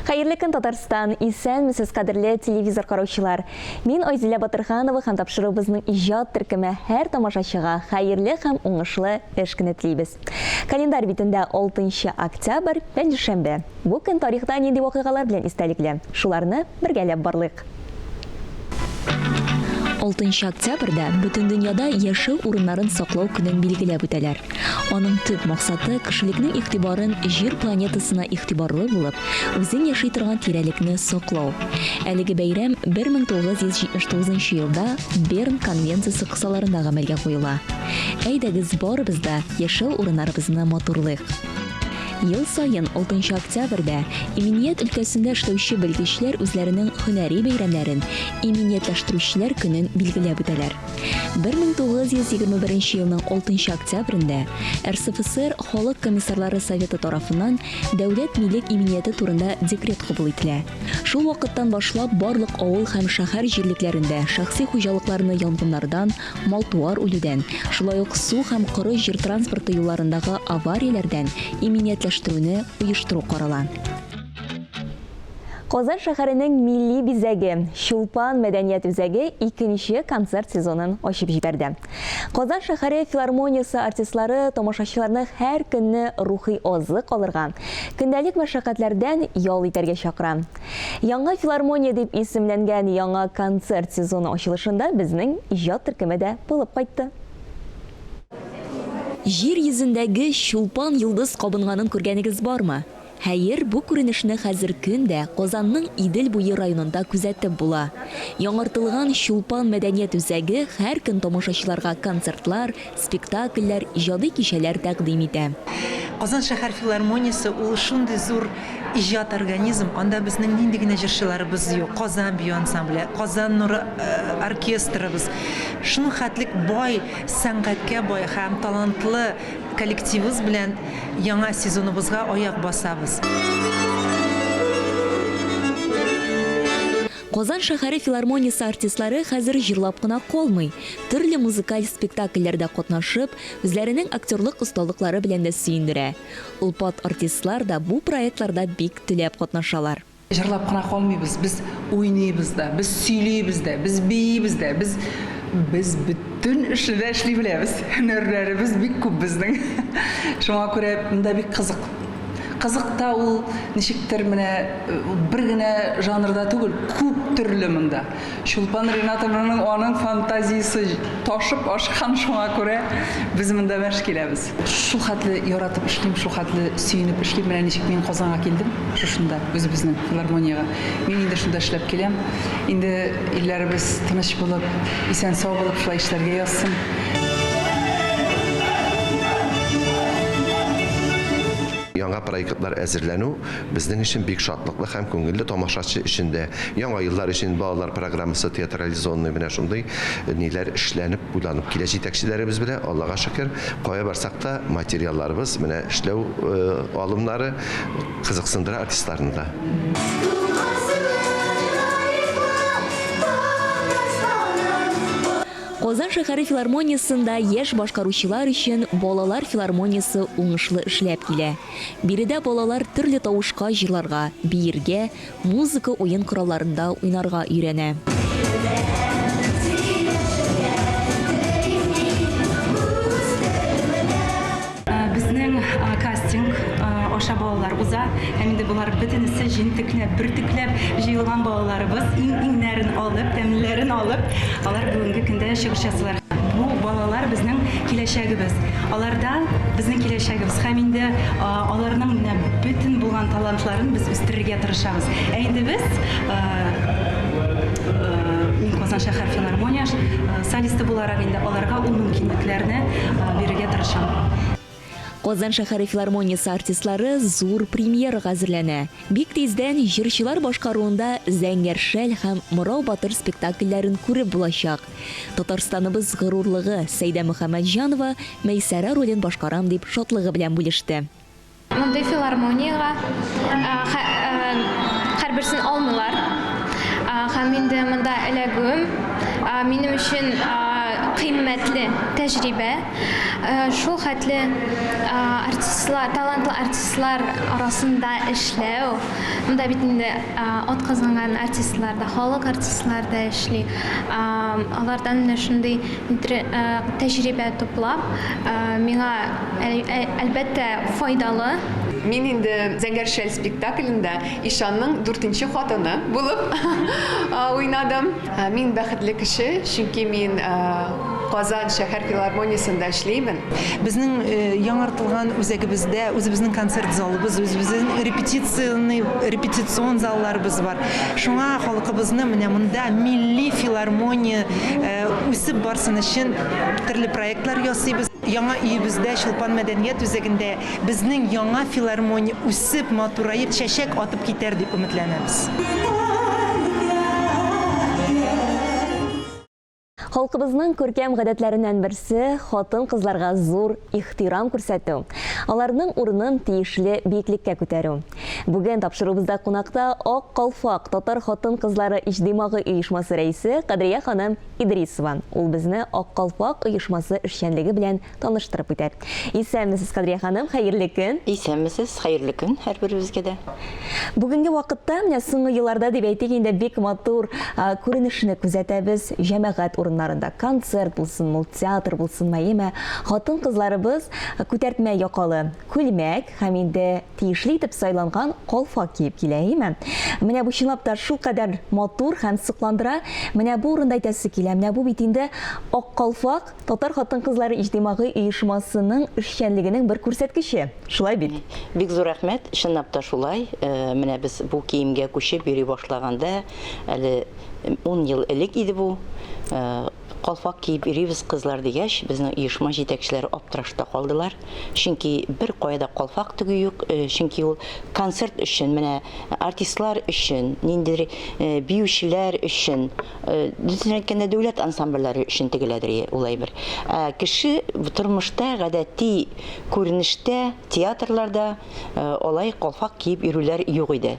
Хәерле көн, Татарстан! Исәнмесез, кадерле телевизор караучылар! Мин Айзилә Батырханова һәм тапшыруыбызның иҗат төркеме һәр тамашачыга хәерле һәм уңышлы эш көне телибез. Календарь битендә 6 октябрь, пәнҗешәмбе. Бу көн тарихта нинди вакыйгалар белән истәлекле? Шуларны бергәләп барлыйк. 6 октябрьдә бөтен дөньяда яшәү урыннарын саклау көнен билгеләп үтәләр. Аның төп максаты, кешелекнең игътибарын Җир планетасына игътибарлы булып, үзең яши торган тирәлекне саклау. Әлеге бәйрәм 1979 елда Берн конвенциясе кысаларында гамәлгә куела. Әйдәгез, барыбыз да яшәү урыннарыбызны матурлыйк! Ел саен 6 октябрьдә иминият өлкәсендә эшләүче белгечләр үзләренең һөнәри бәйрәмнәрен, Иминиятләштерүчеләр көнен билгеләп үтәләр. 1921 елның 6 октябрендә РСФСР Халык комиссарлары Советы тарафыннан Дәүләт милек иминияте турында декрет кабул ителә. Шул вакыттан башлап барлык авыл һәм шәһәр җирлекләрендә шәхси хуҗалыкларны янгыннардан, мал-туар үлүдән, шулай ук су һәм коры җир транспорты юлларындагы аварияләрдән иминиятләштерүне оештыру карала. Казан шәһәренең милли бизәге, Чулпан мәдәният үзәге икенче концерт сезонын ачып җибәрде. Казан шәһәре филармониясе артистлары тамашачыларны һәр көнне рухи азык алырга, көндәлек мәшәкатьләрдән ял итәргә чакыра. Яңа филармония дип исемләнгән яңа концерт сезоны ачылышында безнең иҗат төркеме дә булып кайтты. Җир йөзендәге Чулпан йолдыз кабынганын күргәнегез бармы? Хәер, бу күренешне хәзер көн дә Казанның Идел буе районында күзәтеп була. Яңартылган Чулпан мәдәният үзәге һәр көн тамашачыларга концертлар, спектакльләр, иҗади кичәләр тәкъдим итә. Казан шәһәр филармониясе ул шундый зур иҗат организм, анда безнең нинди генә җырчыларыбыз юк, Казан бию ансамбле, Казан нуры оркестрыбыз. Шуның хәтлек бай, сәнгатькә бай һәм талантлы коллективыбыз белән яңа сезоныбызга аяк басабыз. Казан шәһәре филармониясе артистлары хәзер җырлап кына калмый, төрле музыкаль спектакльләрдә катнашып, үзләренең актерлык осталыклары белән дә сөендерә. Олпат артистлар да бу проектларда бик теләп катнашалар. Җырлап кына калмыйбыз, без уйныйбыз да, без сөйлибез дә, без биибез дә, без без бөтен эшне дә эшли беләбез. Һөнәрләребез бик күп безнең. Шуңа күрә монда бик кызык. Кызык та ул ничектер менә бер генә жанрда түгел, күп төрле монда. Чулпан Ринатовнаның аның фантазиясе ташып ашкан, шуңа күрә без монда мәш киләбез. Шул хәтле яратып эшлим, шул хәтле сөенеп эшлим. Менә ничек мин Казанга килдем, шушында, үзебезнең филармониягә. Мин инде шунда эшләп киләм. Инде илләребез тыныч булып, исән-сау булып шулай эшләргә язсын. Яңа проектлар әзерләнү безнең өчен бик шатлыклы һәм күңелле, тамашачы өчен дә. Яңа еллар өчен балалар программасы театрализованный менә шундый ниләр эшләнеп, уйланып килә җитәкчеләребез белән. Аллага шөкер, кая барсак та материалларыбыз, менә эшләү алымнары кызыксындыра артистларны да. Казан шәһәре филармониясендә яшь башкаручылар өчен Балалар филармониясе уңышлы эшләп килә. Биредә балалар төрле тавышка җырларга, биергә, музыка уен коралларында уйнарга өйрәнә. Безнең кастинг аша балалар уза һәм инде болар бөтенесе җентекләп, бөртекләп җыелган балаларыбыз, иң-иңнәрен алып, тәмлеләрен алып, алар бүгенге көндә чыгыш ясыйлар. Бу балалар безнең киләчәгебез. Аларда безнең киләчәгебез һәм инде аларның менә бөтен булган талантларын без үстерергә тырышабыз. Ә инде без мин Казан шәһәр филармония солисты буларак инде аларга ул мөмкинлекләрне бирергә тырышам. Казан шәһәре филармониясе артистлары зур премьерага әзерләнә. Бик тиздән җырчылар башкаруында Зәңгәр шәл һәм Морау батыр спектакльләрен күреп булачак. Татарстаныбыз горурлыгы Сәйдә Мөхәммәтҗанова Мәйсәрә ролен башкарам дип шатлыгы белән бүлеште. Мондый филармониягә һәрберсен алмыйлар. Һәм инде монда эләгүем минем өчен кыйммәтле тәҗрибә. Шул хәтле артистлар, талантлы артистлар арасында эшләү. Монда бит инде атказанган артистлар да, халык артистлары да эшли. Алардан менә шундый тәҗрибә туплап, миңа, әлбәттә, файдалы. Мин инде Зәңгәр шәл спектаклендә Ишанның дүртенче хатыны булып уйнадым. Мин бәхетле кеше, чөнки мин Казан шәһәр филармониясендә эшлимен. Безнең яңартылган үзәгебездә үзебезнең концерт залыбыз, үзебезнең репетиционный, репетицион залларыбыз бар. Шуңа халкыбызны менә монда милли филармония үсеп барсын өчен төрле проектлар ясыйбыз. Яңа өебездә, Чулпан мәдәният үзәгендә безнең яңа филармония үсеп, матураеп, чәчәк атып китәр дип өметләнәбез. Халкыбызның күркәм гадәтләреннән берсе, хатын-кызларга зур ихтирам күрсәтү, аларның урынын тиешле биеклеккә күтәрү. Бүген тапшыруыбызда кунакта Ак калфак татар хатын-кызлары иҗтимагый оешмасы рәисе Кадрия ханым Идрисова. Ул безне Ак калфак оешмасы эшчәнлеге белән таныштырып үтәр. Исәнмесез, Кадрия ханым, хәерле көн. Исәнмесез, хәерле көн һәрберебезгә дә. Бүгенге вакытта, менә соңгы елларда дип әйтик инде, бик матур күренешне күзәтәбез җәмәгать урыннарында. Концерт булсынмы ул, театр булсынмы, әйеме, хатын-кызларыбыз күтәртмә якалы күлмәк һәм инде тиешле итеп сайланган калфак киеп килә, әйеме? Менә бу чынлап та шулкадәр матур һәм сокландыра. Менә бу урында әйтәсе килә, менә бу бит инде ак калфак, Татар хатын-кызлары иҗтимагый оешмасының эшчәнлегенең бер күрсәткече, шулай бит? Бик зур рәхмәт, чынлап та шулай. Менә без бу киемгә күчеп йөри башлаганда, әле ун ел элек иде бу, калфак киеп йөрибез, кызлар дигәч, безнең оешма җитәкчеләре аптырашта калдылар. Чөнки бер кая да калфак тегү юк, чөнки ул концерт өчен, менә артистлар өчен, ниндидер биючеләр өчен, Дөресен әйткәндә, дәүләт ансамбльләре өчен тегеләдер ул әйбер. Ә кеше тормышта гадәти күренештә, театрларда алай калфак киеп йөрүләр юк иде.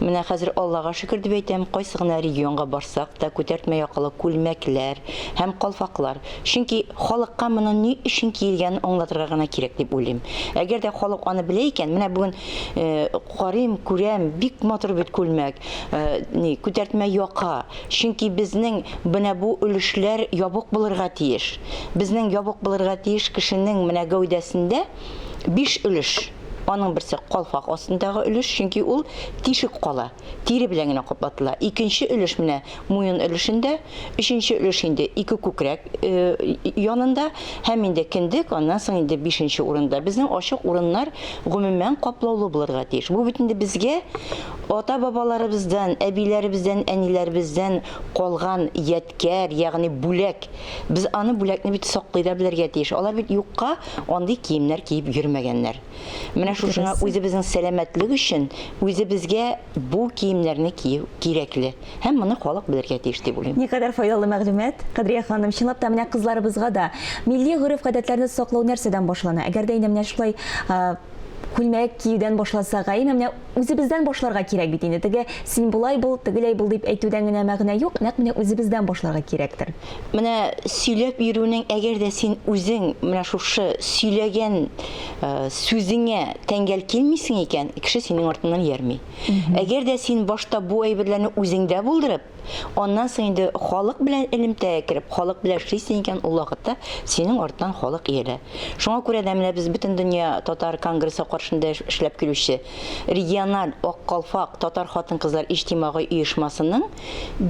Менә хәзер Аллага шөкер дип әйтәм, кайсы гына регионга барсак та, күтәртмә якалы күлмәкләр һәм калфаклар. Чөнки халыкка моны ни өчен киелгәнен аңлатырга гына кирәк дип уйлыйм. Әгәр дә халык аны белә икән, менә бүген карыйм, күрәм, бик матур бит күлмәк, ни, күтәртмә яка. Чөнки безнең менә бу өлешләр ябык булырга тиеш. Безнең ябык булырга тиеш кешенең менә гәүдәсендә биш өлеш. Аның берсе калфак астындагы өлеш, чөнки ул тишек кала, тире белән генә каплатыла. Икенче өлеш менә муен өлешендә, өченче өлеш инде ике күкрәк янында һәм инде кендек, аннан соң инде бишенче урында. Безнең ачык урыннар гомумән каплаулы булырга тиеш. Бу бит инде безгә Ата-бабаларыбыздан, әбиләребездән, әниләребездән калган ядкәр, ягъни бүләк. Без аны бүләкне бит саклый да белергә тиеш. Алар бит юкка андый киемнәр киеп йөрмәгәннәр. Менә шушыңа үзебезнең сәламәтлек өчен үзебезгә бу киемнәрне кию кирәкле. Һәм моны халык белергә тиеш дип уйлыйм. Никадәр файдалы мәгълүмат, Кадрия ханым. Чынлап та, менә кызларыбызга да милли гореф-гадәтләрне саклау нәрсәдән башлана? Әгәр дә инде менә шулай күлмәк киюдән башласак, әйеме, менә үзебездән башларга кирәк бит инде. Теге син болай бул, тегеләй бул дип әйтүдән генә мәгънә юк, нәкъ менә үзебездән башларга кирәктер. Менә сөйләп йөрүнең, әгәр дә син үзең менә шушы сөйләгән сүзеңә тәңгәл килмисең икән, кеше синең артыннан иярми. Әгәр дә син башта бу әйберләрне үзеңдә булдырып, Аннан соң инде халык белән элемтәгә кереп, халык белән эшлисең икән, ул вакытта синең арттан халык иярә. Шуңа күрә дә менә без Бөтендөнья татар конгрессы каршында эшләп килүче региональ Ак калфак татар хатын-кызлар иҗтимагый оешмасының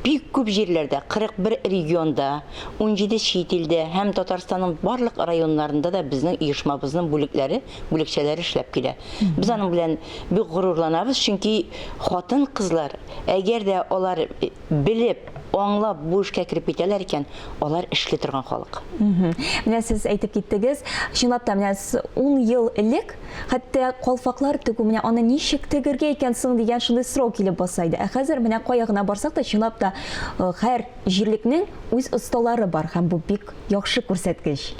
бик күп җирләрдә, 41 регионда, 17 чит илдә һәм Татарстанның барлык районнарында да безнең оешмабызның бүлекләре, бүлекчәләре эшләп килә. Без аның белән бик горурланабыз, чөнки хатын-кызлар Әгәр дә алар белеп, аңлап бу эшкә кереп китәләр икән, алар эшли торган халык. Менә сез әйтеп киттегез, чынлап та менә 10 ел элек хәтта калфаклар тегү, менә аны ничек тегергә икән соң дигән шундый сорау килеп баса иде. Ә хәзер менә кая гына барсак та, чынлап та һәр җирлекнең үз осталары бар һәм бу бик яхшы күрсәткеч.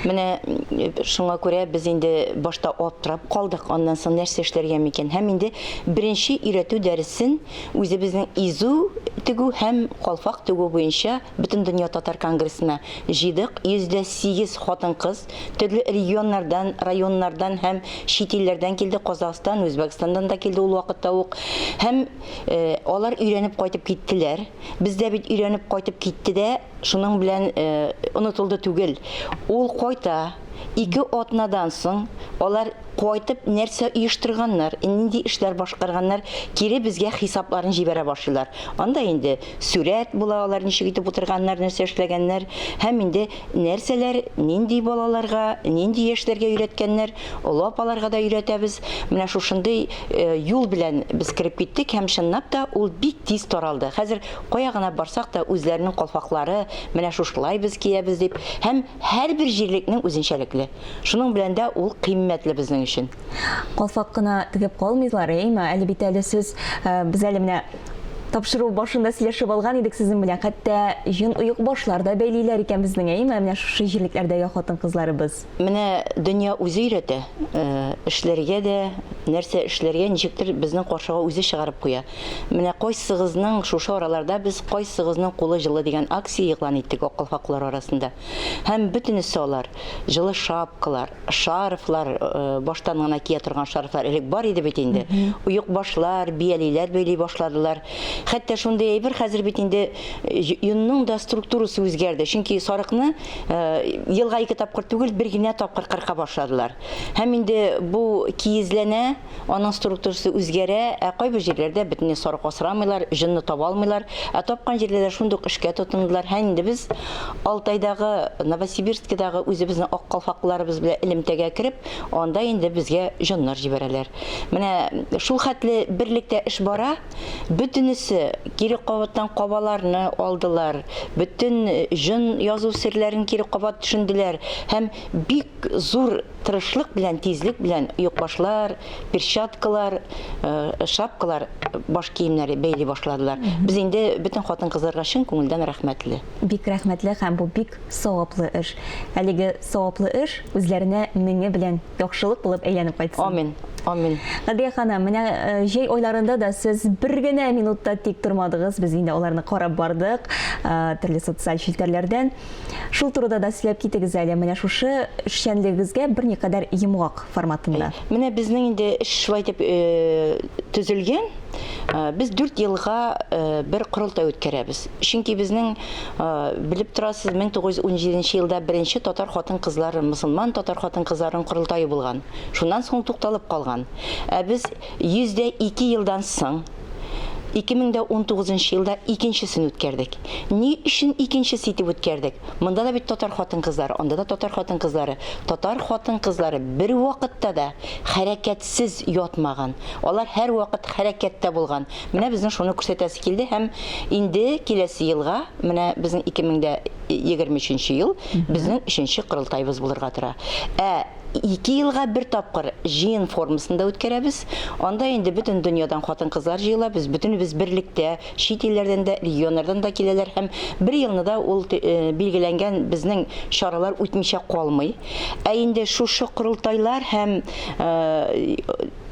Менә шуңа күрә без инде башта аптырап калдык, аннан соң нәрсә эшләргә микән? Һәм инде беренче өйрәтү дәресен үзебезнең ИЗУ тегү һәм калфак тегү буенча Бөтендөнья татар конгрессына җыйдык. 108 хатын-кыз төрле регионнардан, районнардан һәм чит илләрдән килде, Казахстан, Үзбәкстаннан да килде ул вакытта ук. Һәм алар өйрәнеп кайтып киттеләр. Бездә бит өйрәнеп кайтып китте дә, шуның белән онытылды түгел. Ул кайта, ике атнадан соң алар кайтып нәрсә оештырганнар, нинди эшләр башкарганнар, кире безгә хисапларын җибәрә башлыйлар. Анда инде сурәт була, алар ничек итеп утырганнар, нәрсә эшләгәннәр һәм инде нәрсәләр, нинди балаларга, нинди яшьләргә өйрәткәннәр, олы апаларга да өйрәтәбез. Менә шушындый э, юл белән без кереп киттек һәм чынлап та ул бик тиз таралды. Хәзер кая гына барсак та үзләренең калфаклары, менә шушылай без киябез дип һәм һәрбер җирлекнең үзенчәлекле. Шуның белән дә ул кыйммәтле безнең өчен. Калфак кына тегеп калмыйлар, әйме? Әле бит әле сез, э, без әле менә тапшыру башында сөйләшеп алган идек сезнең белән. Хәтта җон оекбашлар да бәйлиләр икән безнең, әйме? Менә шушы җирлекләрдәге хатын-кызларыбыз. Менә дөнья үзе өйрәтә. Э, эшләргә дә, нәрсә эшләргә, ничектер безнең каршыга үзе чыгарып куя. Менә кайсыгызның шушы араларда без кайсыгызның кулы җылы дигән акция игълан иттек аккалфаклар арасында. Һәм бөтенесе алар җылы шапкалар, шарфлар, э, баштан гына кия торган шарфлар элек бар иде бит инде. Оекбашлар, биялиләр бәйли башладылар. Хәтта шундый әйбер хәзер бит инде э, йонның да структурасы үзгәрде. Чөнки сарыкны э, елга ике тапкыр түгел, бер генә тапкыр кырка башладылар. Һәм инде бу киезләнә, Аның структурасы үзгәрә, ә кайбер җирләрдә бөтенләй сарык асрамыйлар, җонны таба алмыйлар. Ә тапкан җирләрдә шундук эшкә тотындылар. Һәм инде без Алтайдагы, Новосибирскидагы үзебезнең ак калфаклыларыбыз белән элемтәгә кереп, анда инде безгә җоннар җибәрәләр. Менә шул хәтле берлектә эш бара. Бөтенесе кире кабаттан кабаларны алдылар, бөтен җон язу серләрен кире кабат төшенделәр һәм бик зур Тырышлык белән, тизлек белән оекбашлар, перчаткалар, э, шапкалар, баш киемнәре бәйли башладылар. Без инде бөтен хатын-кызларга чын күңелдән рәхмәтле. Бик рәхмәтле һәм бу бик саваплы эш. Әлеге саваплы эш үзләренә меңе белән яхшылык булып әйләнеп кайтсын. Амин. Амин. Кадрия ханым, менә э, җәй айларында да сез бер генә минутта тик тормадыгыз. Без инде аларны карап бардык, э, төрле социаль челтәрләрдән. Шул турыда да сөйләп китегез әле, менә шушы эшчәнлегегезгә берникадәр йомгак форматында. Менә безнең инде эш шулай итеп төзелгән. Без 4 елга бер корылтай үткәрәбез. Чөнки безнең, белеп торасыз, 1917 елда беренче татар хатын-кызлары, мөселман татар хатын-кызларының корылтае булган. Шуннан соң тукталып калган. Ә без 102 елдан соң 2019 елда икенчесен үткәрдек. Ни өчен икенчесе итеп үткәрдек? Монда да бит татар хатын-кызлары, анда да татар хатын-кызлары. Татар хатын-кызлары бер вакытта да хәрәкәтсез ятмаган. Алар һәрвакыт хәрәкәттә булган. Менә безнең шуны күрсәтәсе килде һәм инде киләсе елга, менә безнең 2023 ел, безнең өченче корылтаебыз булырга тора. Ә Ике елга бер тапкыр җыен формасында үткәрәбез. Анда инде бөтен дөньядан хатын-кызлар җыела, без бөтенебез берлектә, чит илләрдән дә, регионнардан да киләләр һәм бер елны да ул билгеләнгән безнең чаралар үтмичә калмый. Ә инде шушы корылтайлар һәм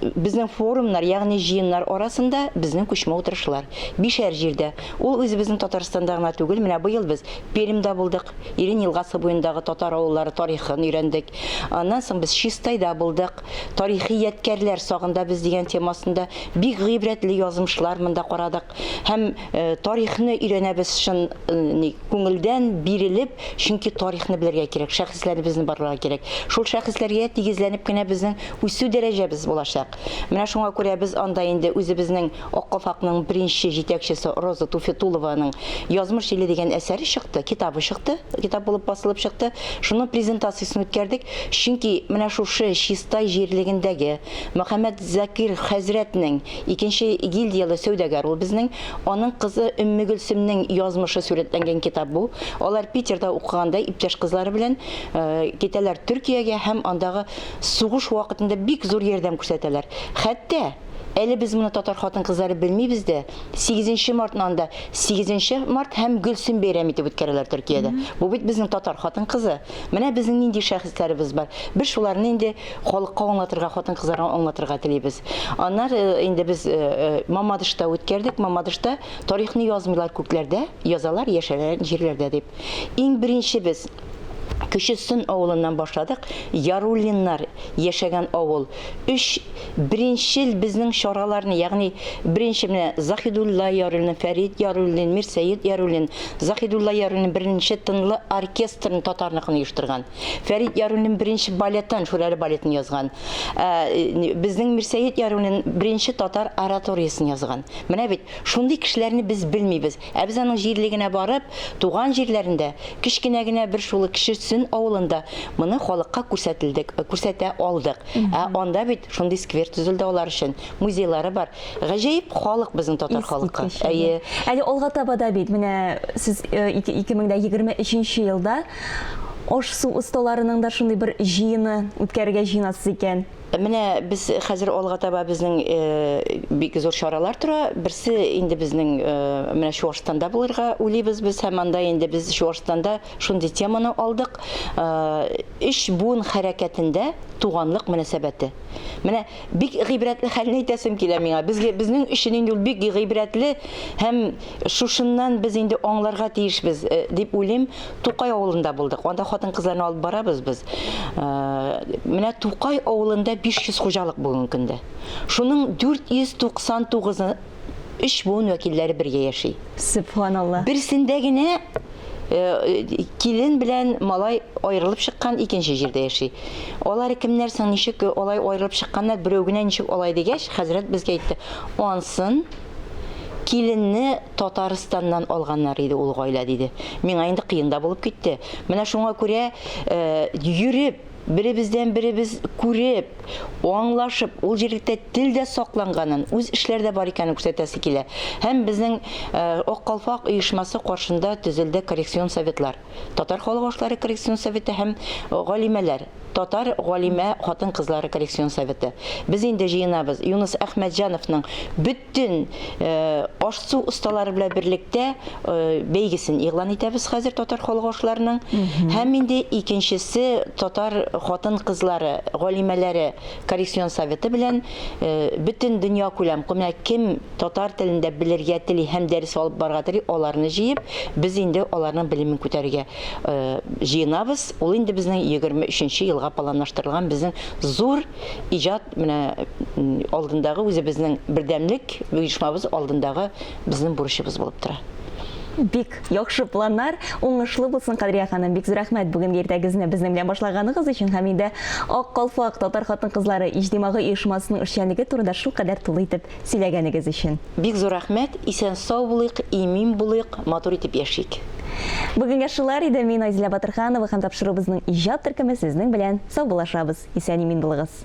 безнең форумнар, ягъни җыеннар арасында безнең күчмә утырышлар. Бишәр җирдә. Ул үзебезнең Татарстанда гына түгел, менә быел без Пермьдә булдык. Ирен елгасы буендагы татар авыллары тарихын өйрәндек. Аннан соң без Чистайда булдык. Тарихи ядкәрләр сагында без дигән темасында бик гыйбрәтле язмышлар монда карадык. Һәм э, тарихны өйрәнәбез чын э, күңелдән бирелеп, чөнки тарихны белергә кирәк, шәхесләребезне барларга кирәк. Шул шәхесләргә тигезләнеп кенә безнең үсү дәрәҗәбез булачак. Менә шуңа күрә без анда инде үзебезнең Ак калфакның беренче җитәкчесе Роза Туфетулованың Язмыш җиле дигән әсәре чыкты, китабы чыкты, китап булып басылып чыкты. Шуның презентациясен үткәрдек. Чөнки менә шушы Чистай җирлегендәге Мөхәммәд Закир хәзрәтнең икенче гильдияле сәүдәгәр ул безнең, аның кызы Өммегөлсемнең язмышы сурәтләнгән китап бу. Алар Питерда укыганда иптәш кызлары белән э, китәләр Төркиягә һәм андагы сугыш вакытында бик зур ярдәм күрсәтәләр. Хәтта. Әле без моны татар хатын-кызлары белмибез дә. 8 мартны анда 8 март һәм Гөлсем бәйрәм итеп үткәрәләр Төркиядә. Бу бит безнең татар хатын-кызы. Менә безнең нинди шәхесләребез бар. Без шуларны инде халыкка аңлатырга, хатын-кызларга аңлатырга телибез. Аннары инде без Мамадышта үткәрдек. Мамадышта тарихны язмыйлар күкләрдә, язалар яшәгән җирләрдә дип. Иң беренче без Кече Сөн авылыннан башладык. Яруллиннар яшәгән авыл. Өч беренчел безнең чараларны, ягъни беренче менә Заһидулла Яруллин, Фәрит Яруллин, Мирсәет Яруллин. Заһидулла Яруллин беренче тынлы оркестрын татарныкын оештырган. Фәрит Яруллин беренче балетын, Шүрәле балетын язган. Ә, безнең Мирсәет Яруллин беренче татар ораториясен язган. Менә бит шундый кешеләрне без белмибез. Ә без аның җирлегенә барып, туган җирләрендә, кечкенә генә бер шулы Кече Сөн авылында моны халыкка күрсәтелдек, күрсәтә алдык. Ә анда бит шундый сквер төзелде алар өчен, музейлары бар. Гаҗәеп халык безнең татар халкы. Әйе. Әле алга таба да бит, менә сез 2023 елда аш-су осталарының да шундый бер җыены үткәрергә җыенасыз икән. Менә без хәзер алга таба безнең бик зур чаралар тора. Берсе инде безнең менә Чуашстанда булырга уйлыйбыз без һәм анда инде без Чуашстанда шундый теманы алдык. Өч буын хәрәкәтендә туганлык мөнәсәбәте. Менә бик гыйбрәтле хәлне әйтәсем килә миңа. Безгә безнең өчен инде ул бик гыйбрәтле һәм шушыннан без инде аңларга тиешбез дип уйлыйм. Тукай авылында булдык. Анда хатын-кызларны алып барабыз без. Менә Тукай авылында 500 хуҗалык бүгенге көндә. Шуның 499-ы өч буын вәкилләре бергә яши. Сөбханалла. Берсендә генә килен белән малай аерылып чыккан, икенче җирдә яши. Алары кемнәр соң, ничек алай аерылып чыкканнар, берәү генә ничек алай дигәч, хәзрәт безгә әйтте, ансын Киленне Татарстаннан алганнар иде ул гаилә, диде. Миңа инде кыен да булып китте. Менә шуңа күрә йөреп, беребездән беребез күреп, аңлашып, ул җирлектә тел дә сакланганын, үз эшләр дә бар икәнен күрсәтәсе килә. Һәм безнең Ак калфак оешмасы каршында төзелде коррекцион советлар. Татар халык ашлары коррекцион советы һәм галимәләр, татар галимә хатын-кызлары коррекцион советы. Без инде җыенабыз. Юныс Әхмәтҗановның бөтен аш-су осталары белән берлектә бәйгесен игълан итәбез хәзер татар халык ашларының. Һәм инде икенчесе татар хатын-кызлары, галимәләре коррекцион советы белән бөтен дөнья күләм, менә кем татар телендә белергә тели һәм дәрес алып барырга тели, аларны җыеп, без инде аларның белемен күтәрергә җыенабыз. Ул инде безнең 23 нче елга планлаштырылган безнең зур иҗат менә алдындагы үзебезнең бердәмлек оешмабыз алдындагы безнең бурычыбыз булып тора. Бик яхшы планнар, уңышлы булсын, Кадрия ханым. Бик зур рәхмәт бүгенге иртәгезне безнең белән башлаганыгыз өчен һәм инде Ак калфак татар хатын-кызлары иҗтимагый оешмасының эшчәнлеге турында шулкадәр тулы итеп сөйләгәнегез өчен. Бик зур рәхмәт, исән-сау булыйк, имин булыйк, матур итеп яшик. Бүгенгә шулар иде. Мин Айзилә Батырханова һәм тапшыруыбызның иҗат төркеме сезнең белән саубуллашабыз. Исән-имин булыгыз.